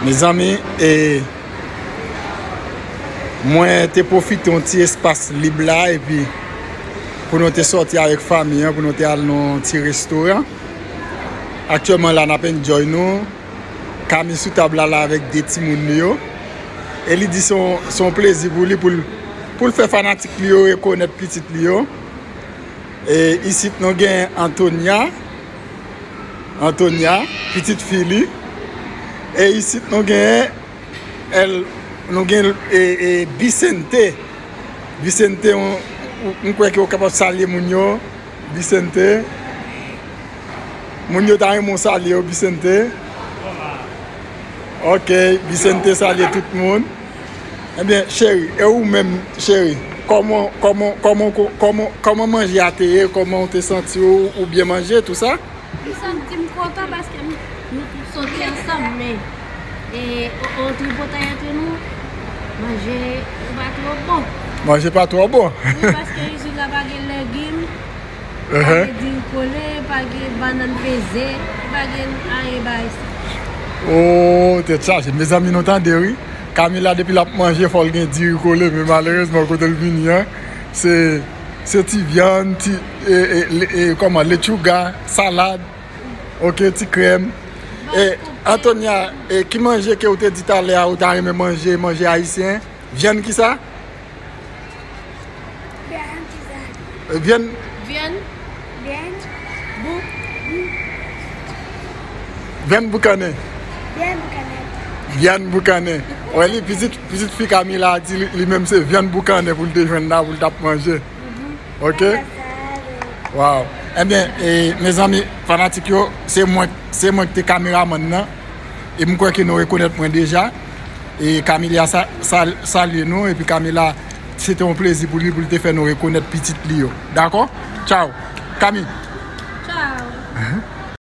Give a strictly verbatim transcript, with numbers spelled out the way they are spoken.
Mezanmi, e, mwen te pwofite yon ti espas lib la, epi pou nou te sòti avèk fanmi an, pou nou te al nan yon ti restoran. Aktyèlman la, n ap enjoy nou. Kami sou tab la, la avèk de timoun li yo. E li di se yon, se yon plezi pou li, pou l, pou l fè fanatik li yo rekonèt pitit li yo. E isit nou gen Antonia. Antonia, pitit fi li. E isit nou gen, el, nou gen, e, e, Bisente. Bisente, m, m, m kwè ke w kapab salye moun yo. Bisente. Moun yo ta renmen w salye yo, Bisente. Ok, Bisente salye tout moun. Ebyen, cheri, e ou menm, cheri? Kòman, kòman, kòman, kòman, kòman manje a te ye? Kòman w te santi w? Ou byen manje, tou sa? M santi m kontan paske m, nou tout soti ansanm, men, e, on, on tripotay ant nou, manje pa twò bon. Manje pa twò bon? Wi, paske isit la pa gen legim, pa gen diri kole, pa gen bannann peze, pa gen anyen bagay sa. Oh, tèt chaje. Mezanmi, nou tande, wi. Camila, depi l ap manje, fò l gen diri kole, men malerezman, kote l vini an, se, se ti vyann, ti, e, e, le, e, kòman, lechuga, salad, ok, ti krèm. E, Antonia, e, ki manje ke w te di talè a, ou ta renmen manje, manje ayisyen? Vyann ki sa? Vyann ki sa? E, vyann. Vyann. Vyann. Bou. Vyann boukannen. Vyann boukannen. Vyann boukannen. Wè li, pitit, pitit fi Camila a di li, li menm se vyann boukannen pou l te jwenn la, pou l t ap manje. Ok? Wow. Ebyen, e, mezanmi, fanatik yo, se mwen, se mwen ki te kameramann nan. E m kwè ke nou rekonèt mwen deja. E Camila sa, sa, salye nou. Epi Camila, se te yon plezi pou li, pou li te fè nou rekonèt pitit li yo. Dakò? Tchaw. Kami. Tchaw.